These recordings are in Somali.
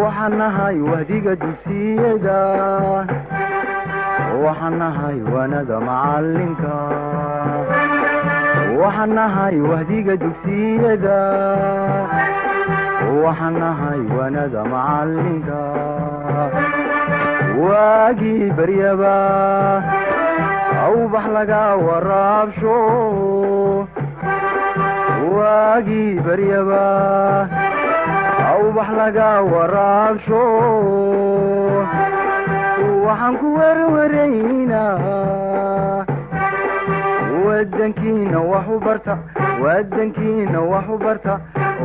Waxaan nahay wahdiga dugsiyada, waxaan nahay waanada macalinka, waxaan nahay wahdiga dugsiyada, waxaan nahay waanada macalinka. Waagii baryaba awbax laga waraabsho, waagii baryaba awbax laga waraabsho. Waxaan ku werwaraynaa wadankiina wax u barta, wadankiina wax u barta,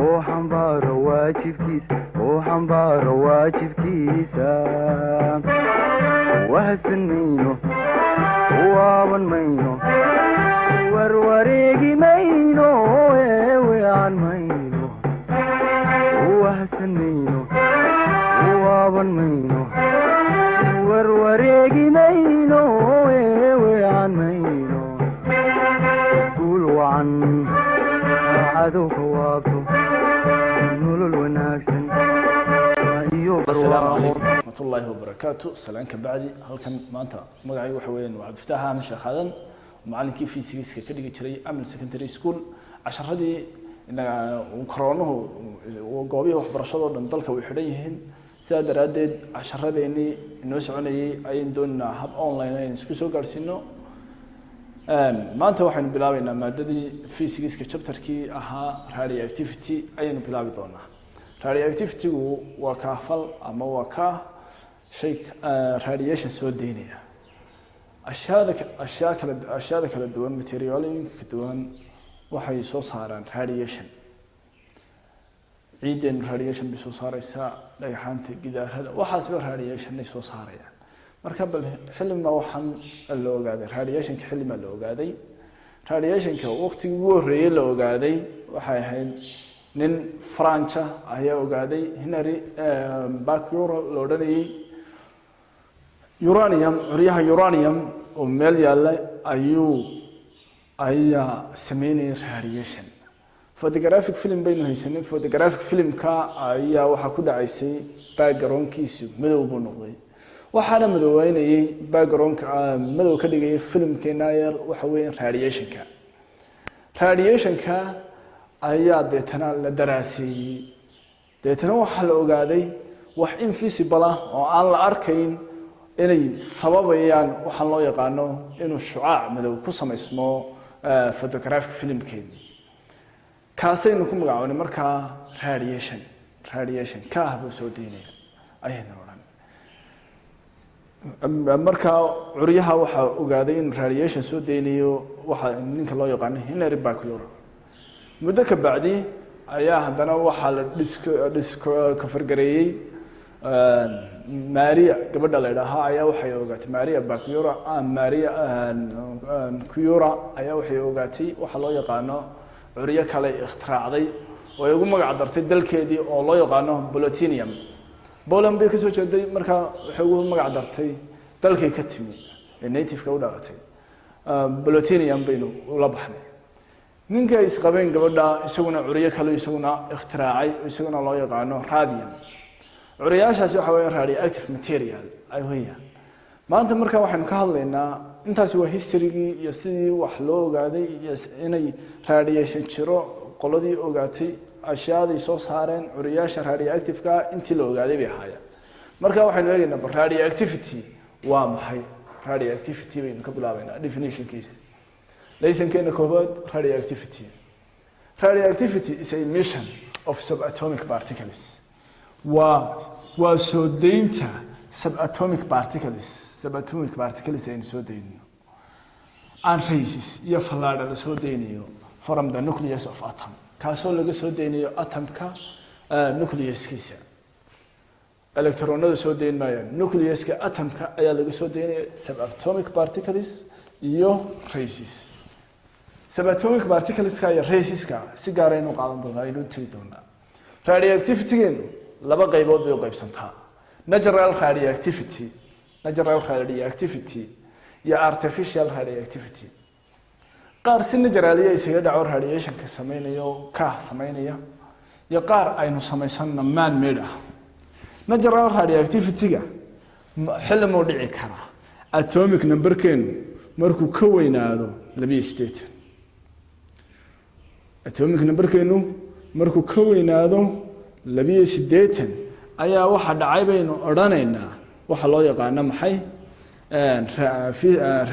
oo xambaaro waajibkiisa, oo xambaaro waajibkiisa. Wahadsan mayno, waaban mayno, warwareegi mayno, eewean mayno. Wahadsan mayno, waaban mayno, warwareegi mayno, eewean mayno. Guul wacan cadowka waabto, nolol wanaagsan iyo Asalaamu calaykum waraxmatullaahi wabarakaatu. Salaan ka bacdi, halkan maanta magacaygu waxa weeyaan waa Cabdifataax Axmed Sheekh Aadan, macallinkii physics ka dhigi jiray Amal Secondary School. Casharadii koroonuhu goobihii waxbarashadoo dhan dalka way xidhan yihiin, sidaa daraaddeed casharadeenii inoo soconayay ayaynu doonaynaa hab online aynu isku soo gaadhsiino. Maanta waxaynu bilaabeynaa maadadii physicska, chapterkii ahaa radioactivity ayaynu bilaabi doonaa. Radioactivity-gu waa kaafal ama waa ka shay radiation soo deynaya. Ashyaada ashyaa kala ashyaada kala duwan, materialooyinka kala duwan waxay soo saaraan radiation. Ciiddeenu radiation bay soo saareysaa, dhagaxaanta, gidaarada, waxaasba radiationay soo saarayaan. Marka bal xilima waxaan la ogaaday radiationka, xillimaa la ogaaday radiationka? Waqtigii ugu horreeyey la ogaaday waxay ahayd nin Franca ayaa ogaaday, Henri Becquerel la odhanayay. Uranium, curyaha uranium oo meel yaalla ayaa sameynayay radiation. Photographic film baynu haysanay. Photographic filmka ayaa waxaa ku dhacaysay backgroundkiisu madow buu noqday. Waxaana madoobeynayay, backgroundka madow ka dhigayay filmkeena yar, waxa weeyaan radiationka. Radiationka ayaa deetana la daraaseeyey. Deetana waxaa la ogaaday wax invisible ah oo aan la arkayn inay sababayaan waxaan loo yaqaano inuu shucaac madow ku samaysmo photographic filmkeeni. Kaasaynu ku magacaabnay markaa radiation. Radiation kaah buu soo deynaya ayaynu odhan. Markaa curyaha waxaa ogaaday inuu radiation soo deynayo waxaa ninka loo yaqaano Henri Becquerel. Muddo ka bacdi ayaa haddana waxaa la discover gareeyey Maria, gabadha la idhaahaa ayaa waxay ogaatay, Maria Becquerel, Maria Curie ayaa waxay ogaatay waxa loo yaqaano curyo kale ikhtiraacday oo ay ugu magac dartay dalkeedii oo loo yaqaano polonium. Poland bay kasoo jeeday, markaa waxay ugu magac dartay dalkay ka timi ee nativeka u dhalatay. Polonium baynu ula baxnay. Ninka isqabeen gabadha isaguna curyo kale isaguna ikhtiraacay, isaguna loo yaqaano radium. Curyaashaasi waxa weya radioactive material ay weeyaan. Maanta marka waxaynu ka hadlaynaa, intaasi waa historygii iyo sidii wax loo ogaaday iyo inay radiation jiro, qoladii ogaatay, ashyaaday soo saareen, curiyaasha radioactive-ka intii la ogaaday bay ahaayeen. Marka waxaynu eegaynaa bal radioactivity waa maxay. Radioactivity baynu ka bilaabaynaa definitionkiisa, lessonkeena koobaad, radioactivity. Radioactivity is a emission of subatomic particles. Waa soo deynta subatomic particles. Subatomic particles aynu soo deyno and rays, iyo fallaadha la soo deynayo, from the nucleus of atom, kaasoo laga soo deynayo atomka nucleuskiisa. Electronada soo deyn maayaan, nucleuska atomka ayaa laga soo deynaya subatomic particles iyo rays. Subatomic particleska iyo rayska si gaar aynu qaadan doonaa, aynu tegi doonaa. Radioactivitygeenu laba qaybood bay u qaybsantaa: natural radioactivity, natural radioactivity iyo artificial radioactivity. Qaar si naturally isaga dhaco, radiationka sameynaya oo kaah sameynaya, iyo qaar aynu samaysanna, man made ah. Natural radioactivity-ga xilli muu dhici karaa? Atomic numberkeenu markuu ka weynaado 82. Atomic numberkeenu markuu ka weynaado 82 ayaa waxa dhacay baynu odhanaynaa waxa loo yaqaano maxay?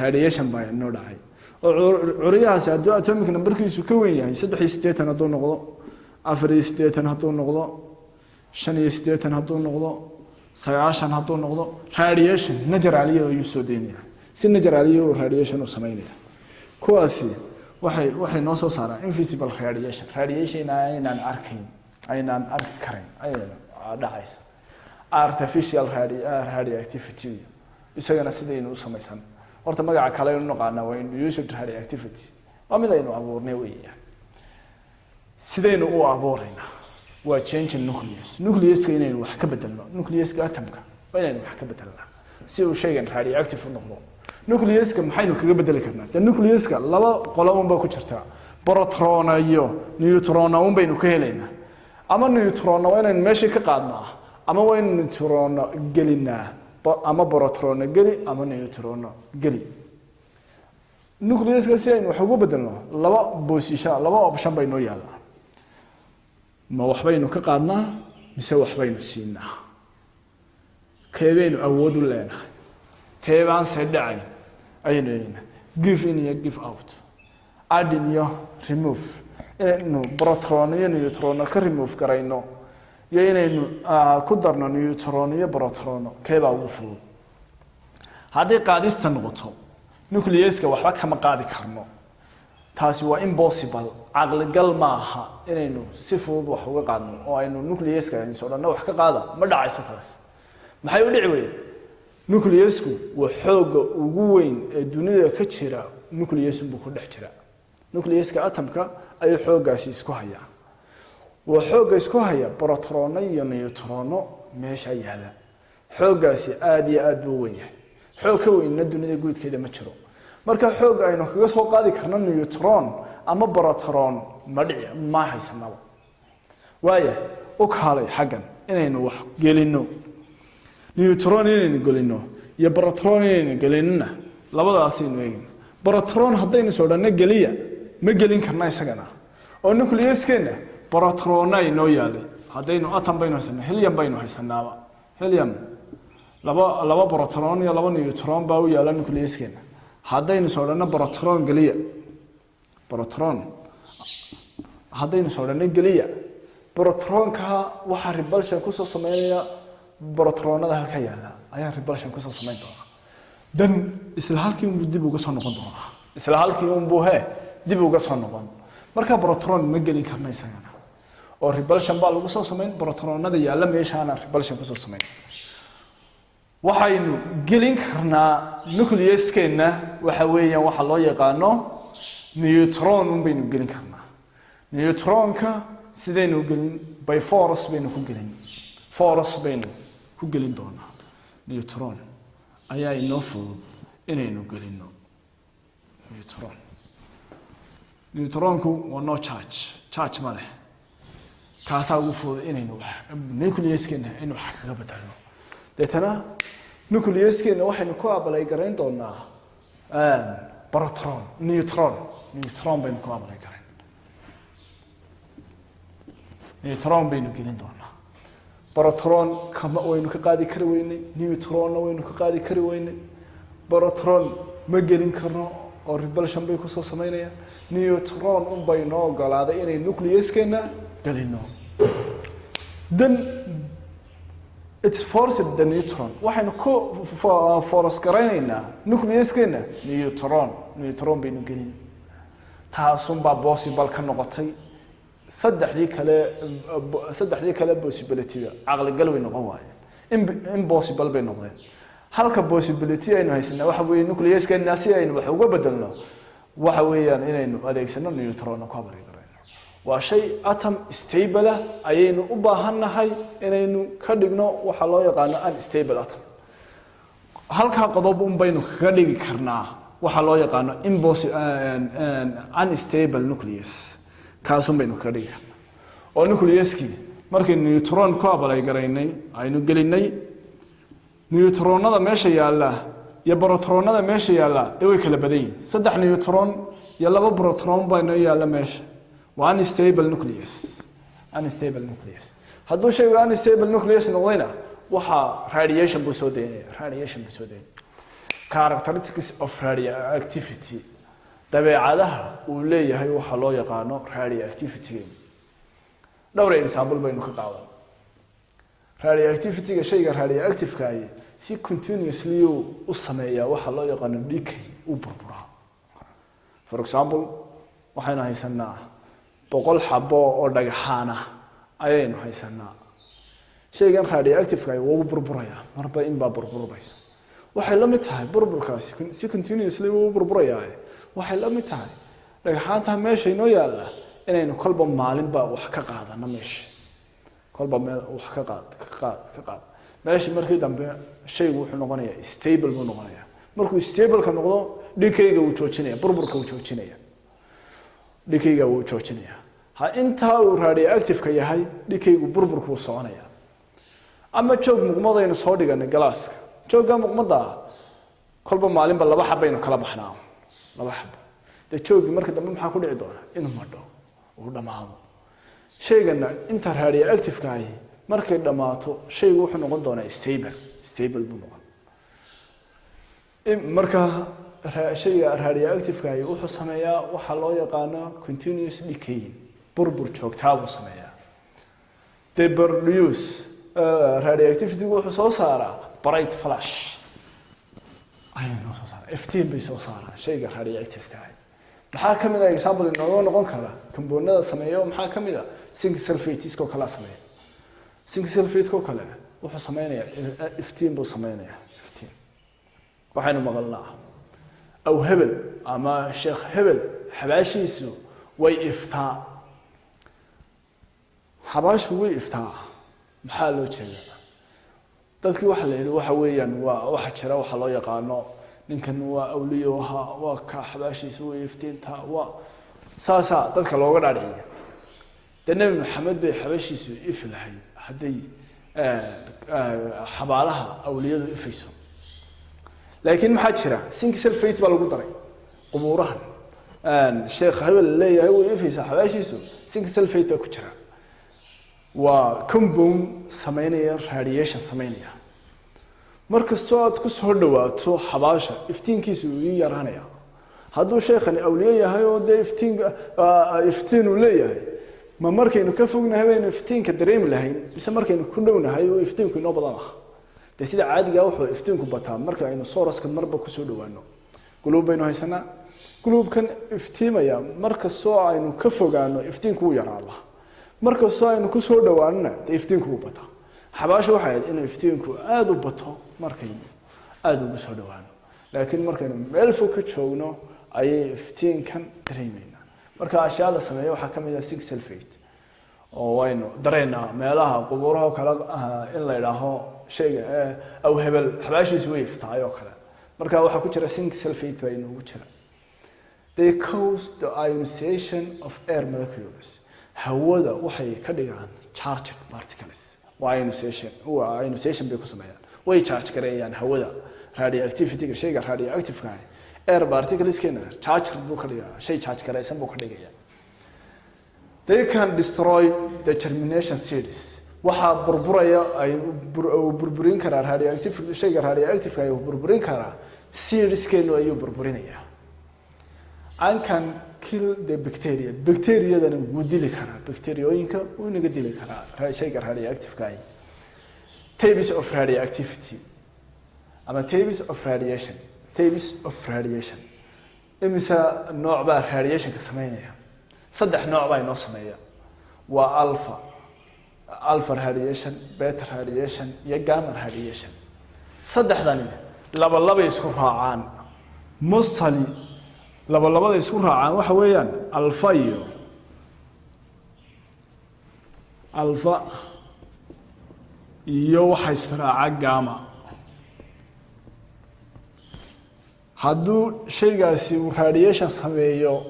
Radiation baa inoo dhacay. Oo curyahaasi hadduu atomic numberkiisu ka weyn yahay 83 hadduu noqdo, 84 hadduu noqdo, 85 hadduu noqdo, 90 hadduu noqdo, radiation naturally ayuu soo deynaya, si naturally uu radiation u sameynaya. Kuwaasi waxay noo soo saaraan invisible radiation, radiation aynaan arkayn, aynaan arki karayn ayay dhacaysa. Artificial radioactivity isagana sidaynu u samaysan, horta magaca kale aynu naqaana waa induced radioactivity, waa mid aynu abuurnay weeyaan. Sidaynu u abuuraynaa waa change in nucleus, nucleuska inaynu wax ka bedelno, nucleuska atomka waa inaynu wax ka bedelnaa si uu shaygan radioactive u noqdo. Nucleuska maxaynu kaga bedeli karnaa? Dee nucleuska laba qolo un baa ku jirta, proton iyo neutron un baynu ka helaynaa. Ama neutron waa inaynu meeshii ka qaadnaa, ama waa inaynu neutron gelinaa, ama proton geli ama neutron geli. Nucleuska si aynu wax ugu bedelno, laba position, laba option bay noo yaallaa: ma waxbaynu ka qaadnaa mise waxbaynu siinaa? Keebaynu awood u leenahay? Teebaan se dhacayn ayaynu eegnaa: give in iyo give out, adding iyo remove. Inaynu proton iyo neutron ka remove garayno iyo inaynu ku darno neutron iyo proton, keebaa ugu fudud? Haddii qaadista noqoto, nucleuska waxba kama qaadi karno, taasi waa impossible, caqligal ma aha inaynu si fudud wax uga qaadno oo aynu nucleuska aynu soo dhanno wax ka qaada, ma dhacayso taas. Maxay u dhici weyde? Nucleusku waa xoogga ugu weyn ee dunida ka jira, nucleus unbuu ku dhex jira. Nucleuska atomka ayuu xooggaasi isku hayaa. Waa xoogga isku haya protono iyo neutrono meesha yaala. Xooggaasi aada iyo aada buu u weyn yahay, xoog ka weynna dunida guudkeeda ma jiro. Marka xoog aynu kaga soo qaadi karno neutron ama proton ma dhici, ma haysanaba. Waaya, u kaalay xaggan inaynu wax gelino, neutron inaynu gelino iyo proton inaynu gelinona, labadaasaynu eegin. Proton haddaynu soo dhanno geliya, ma gelin karna isagana, oo nucleuskeenna protonna inoo yaalay. Haddaynu atom baynu haysanaa, helium baynu haysanaaba, helium laba proton iyo laba neutron baa u yaala nucleuskeenna. Haddaynu soo dhanno proton geliya, proton haddaynu soo dhanno geliya, protonka waxaa repulsion kusoo sameynaya protonada halka yaala ayaa repulsion kusoo sameyn doona. Dan isla halkii unbuu dib uga soo noqon doonaa, isla halkii unbuu he dib uga soo noqon. Marka proton ma gelin karna isagana, oo repulsion baa lagu soo sameyn, protonada yaalla meeshaana repulsion kusoo sameyn. Waxaynu gelin karnaa nucleuskeenna waxa weeyaan waxa loo yaqaano neutron un baynu gelin karnaa. Neutronka sidaynu gelin? By force baynu ku gelin, force baynu ku gelin doonaa. Neutron ayaa inoo fudud inaynu gelino neutron. Neutronku waa no charge, charge ma leh. Kaasaa ugu fudud inaynu wax nucleuskeena aynu wax kaga bedelno. Deetana nucleuskeena waxaynu ku apply garayn doonaa proton, neutron, neutron baynu ku apply garayn, neutron baynu gelin doonaa. Proton kama waynu ka qaadi kari weynay, neutronna waynu ka qaadi kari weynay. Proton ma gelin karno oo repulsion bay kusoo sameynayaan. Neutron un bay noo ogolaaday inay nucleuskeena gelino. Then it's forced the neutron, waxaynu ku force garaynaynaa nucleuskeena neutron, neutron baynu gelin. Taasunbaa possible ka noqotay. Saddexdii kale possibility-ga caqligal way noqon waayeen, impossible bay noqdeen. Halka possibility aynu haysanaa waxa weeye nucleuskeena si aynu wax uga bedelno waxa weeyaan inaynu adeegsano neutron, ku apply garayno. Waa shay atom stable ah ayaynu u baahannahay inaynu ka dhigno waxa loo yaqaano unstable atom. Halkaa qodob un baynu kaga dhigi karnaa. Waxaa loo yaqaano unstable nucleus, kaasun baynu kaga dhigi karnaa. Oo nucleuskii markaynu neutron ku apply garaynay, aynu gelinay, neutronada meesha yaalla iyo protronada meesha yaalla dee way kala badan yihin. Saddex neutron iyo laba protron baa inoo yaalla meesha. Waa unstable nucleus. Unstable nucleus hadduu shaygu unstable nucleus noqdayna, waxaa radiation buu soo daynaya, radiation buu soo daynaya. Characteristics of radioactivity, dabeecadaha uu leeyahay waxaa loo yaqaano radioactivity. Dhowr example baynu ka qaadan radioactivity-ga. Shayga radioactive-ka ahi si continuously uu u sameeyaa waxaa loo yaqaano decay, u burburaa. For example, waxaynu haysanaa 100 xabo oo dhagaxaan ah ayaynu haysanaa. Shaygan radioactive-ka ahi wuu burburayaa, marba inbaa burburbaysa. Waxay la mid tahay burburkaasi si continuously wuu burburayaa. Waxay la mid tahay dhagaxaanta meesha inoo yaalla inaynu kolba maalinba wax ka qaadano meesha, kolba meel wax ka qaad, ka qaad, ka qaad meesha. Markii dambe shaygu wuxuu noqonayaa stable buu noqonayaa. Markuu stableka noqdo, decayga wuu joojinaya, burburka wuu joojinaya, decayga wuu joojinaya. Ha intaa uu radioactive-ka yahay, decaygu, burburku wuu soconaya. Ama joog muqmadaynu soo dhiganay galaaska, joogga muqmadda ah kolba maalinba laba xabaynu kala baxnaa, laba xabo. Dee jooggii marka dambe maxaa ku dhici doona? Inuu madho, uu dhammaado. Shaygana inta radioactive-ka ahi markay dhammaato, shaygu wuxuu noqon doonaa stable, stable buu noqon. Marka shayga radioactive-ka ahi wuxuu sameeyaa waxaa loo yaqaano continuous decaying, burbur joogtaa buu sameeyaa. They produce radioactivity-gu wuxuu soo saaraa bright flash ayay noo soo saaraa, iftiin bay soo saaraa shayga radioactive-ka ahi. Maxaa ka mid ah example inooga noqon kara compoundada sameeyo? Maxaa ka mid ah? Zinc sulfateska oo kalea sameeya. Zinc sulfate oo kale wuxuu sameynayaa iftiin buu sameynayaa, iftiin. Waxaynu maqalnaa aw hebel ama sheekh hebel xabaashiisu way iftaa, xabaashu way iftaa. Maxaa loo jeedaa? Dadkii waxaa la yidhi waxa weeyaan waa waxa jira waxaa loo yaqaano ninkan waa awliyo ahaa, waa ka xabaashiisa way iftiintaa, waa saasaa dadka looga dhaadhiciya. Dee Nebi Maxamed bay xabaashiisu ifi lahayd hadday xabaalaha awliyadu ifayso. Laakiin maxaa jira? Zinc sulfate baa lagu daray qubuurahan sheekh hebel leeyahay way ifaysaa xabaashiisu. Zinc sulfate baa ku jira, waa compound sameynaya radiation sameynaya. Mar kastoo aad ku soo dhawaato xabaasha, iftiinkiisa uu ii yaraanaya. Hadduu sheekhani awliye yahay oo dee iftiin iftiin uu leeyahay, ma markaynu ka fognahay baynu iftiinka dareemi lahayn, mise markaynu ku dhownahay oo iftiinku inoo badan ah? Dee sida caadigaa wuxuu iftiinku bataa marka aynu sourceka marba kusoo dhawaano. Globe baynu haysanaa, globekan iftiimaya mar kastoo aynu ka fogaano, iftiinku wuu yaraadaa. Mar kastoo aynu kusoo dhawaanona, dee iftiinku wuu bataa. Xabaashu waxay ahayd inuu iftiinku aada u bato markaynu aada ugu soo dhawaano, laakiin markaynu meel fog ka joogno ayay iftiinkan dareemeynaa. Marka ashyaada sameeya waxaa ka mid ah zinc sulfate, oo waynu dareynaa meelaha qubuuraha oo kale in la idhaaho shayga aw hebel xabaashiisu way iftaay oo kale. Marka waxaa ku jira zinc sulfate baa inoogu jira. They cause the ionization of air molecules, hawada waxay ka dhigaan charged particles. Waa ionization, waa ionization bay ku sameeyaan, way charge gareeyaan hawada. Radioactivity-ga, shayga radioactive-ka ah air particleskeena charge buu ka dhigaa, shay charge gareysan buu ka dhigaya. They can destroy the germination seeds, waxaa burburaya ay uu burburin karaa radioactive, shayga radioactive ay burburin karaa seedskeenu ayuu burburinayaa. And can kill the bacteria, bacteriadana wuu dili karaa, bacteriooyinka wuu inaga dili karaa shayga radioactive-ka ahi. Types of radioactivity ama types of radiation. Types of radiation, imise nooc baa radiationka sameynaya? Saddex nooc baa inoo sameeya, waa alpha radiation, beta radiation iyo gamma radiation. Saddexdani laba labay isku raacaan, mostly laba labada isku raacaan. Waxa weeyaan alpha iyo alpha iyo waxa israaca gamma. Hadduu shaygaasi uu radiation sameeyo,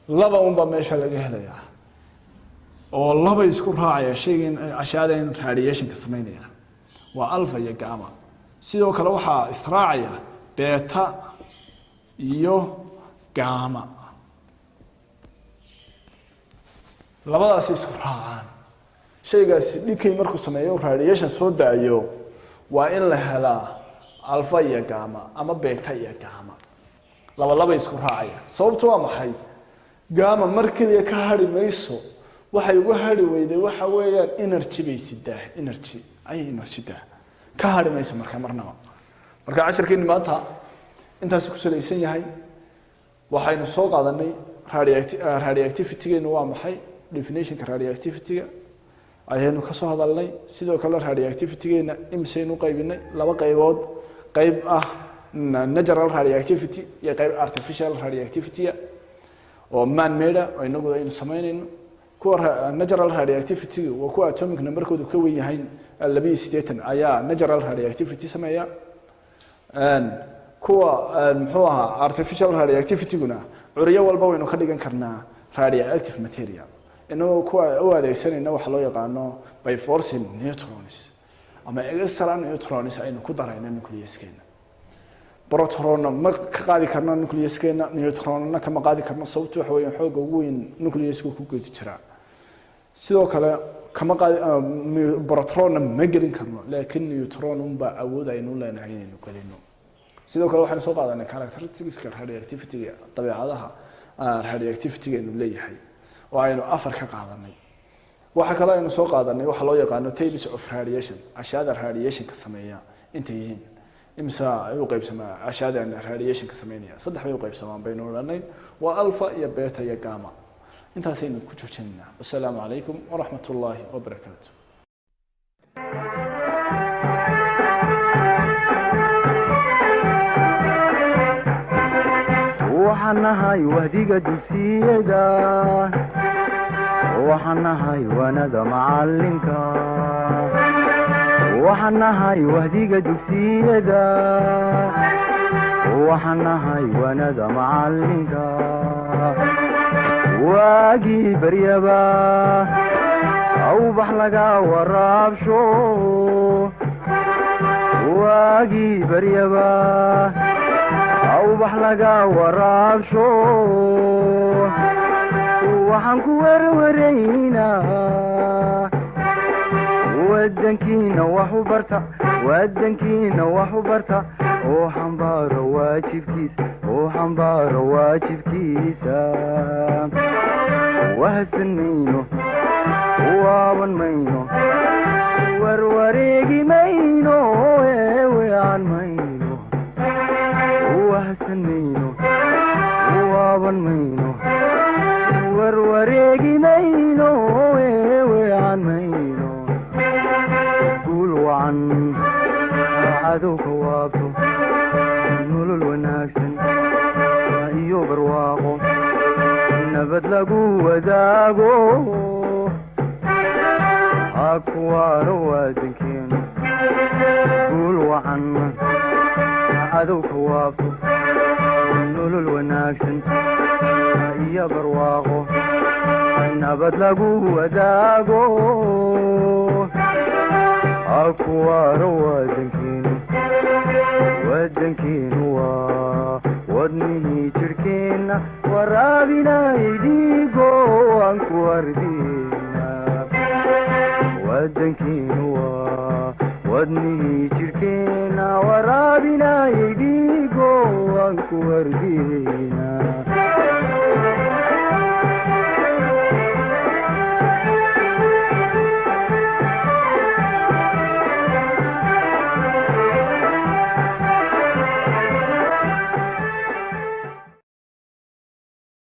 laba unbaa meesha laga helayaa oo laba isku raacaya shaygan ashyaada in radiationka sameynaya waa alpha iyo gamma. Sidoo kale waxaa israacaya beta iyo gamma. Labadaasi isku raacaan. Shaygaasi decay markuu sameeyo, radiation soo daayo, waa in la helaa alpha iyo gamma ama beta iyo gamma. Laba laba isku raacaya. Sababtu waa maxay? Gamma mar keliya ka hari mayso. Waxay uga hari weyday waxa weeyaan energy bay sidaa, energy ayay inoo sidaa, ka hari mayso marka marnaba. Marka casharkeeni maanta intaasi ku salaysan yahay. Waxaynu soo qaadanay radioactivity-geenu waa maxay, definitionka radioactivity-ga ayaynu kasoo hadalnay. Sidoo kale radioactivity-geena imisaynu qaybinay? Laba qaybood: qayb ah natural radioactivity iyo qayb artificial radioactivity oo man made ah oo inagu aynu samaynayno. Kuwa natural radioactivity waa kuwa atomic numberkoodu ka weyn yahay 82 ayaa natural radioactivity sameeya. Kuwa muxuu ahaa artificial radioactivity-guna curyo walba waynu ka dhigan karnaa radioactive material, inagoo kuwa u adeegsanayna waxa loo yaqaano by forcing neutrons ama extra neutrons aynu ku darayno nucleuskeena. Protonna ma ka qaadi karno nucleuskeena, neutronna kama qaadi karno. Sababtu waxa weeyaan xoogga ugu weyn nucleusku ku gedi jiraa. Sidoo kale kama qaadi, protonna ma gelin karno, laakiin neutron unbaa awood aynu leenahay inaynu gelino. Sidoo kale waxaynu soo qaadanay characteristicska radioactivity-ga, dabeecadaha radioactivity-ga aynu leeyahay oo aynu afar ka qaadanay. Waxa kale aynu soo qaadanay waxa loo yaqaano types of radiation, ashyaada radiationka sameeya intay yihiin, imisa ay u qaybsamaa ashyaada radiationka sameynaya. Saddex bay u qaybsamaan baynu odhanay, waa alpha iyo beta iyo gamma. Intaasaynu ku joojinaynaa. Wasalaamu calaykum waraxmat ullaahi wabarakaatu. Waxaan nahay wahdiga dugsiyada, waxaan nahay waanada macalinka, waxaan nahay wahdiga dugsiyada, waxaan nahay waanada macalinka. Waagii baryaba awbax laga waraabsho, waagii baryaba awbax laga waraabsho, waxaan ku werwaraynaa wadankiina wax u barta, wadankiina wax u barta oo xambaaro waajibkiisa, oo xambaaro waajibkiisa. Wahsan mayno, waaban mayno, warwareegi mayno, eewean mayno. Wahsan mayno, waaban mayno, warwareegi mayno, eewean mayno. Guul wacan cadowka waabto, nolol wanaagsan iyo barwaaqo nabad lagu wadaago, ha kuwaano wadankeenu. Guul wacan cadowka waabto, nolol wanaagsan iyo barwaaqo nabad lagu wadaago, ha kuwaano wadankeenu. Wadankeenu waa wadnihii jirhkeenna, waraabinay dhiigo waan ku hardina. Wadankeenu waa wadnihii jirhkeenna, waraabinay dhiigo waan ku hardina.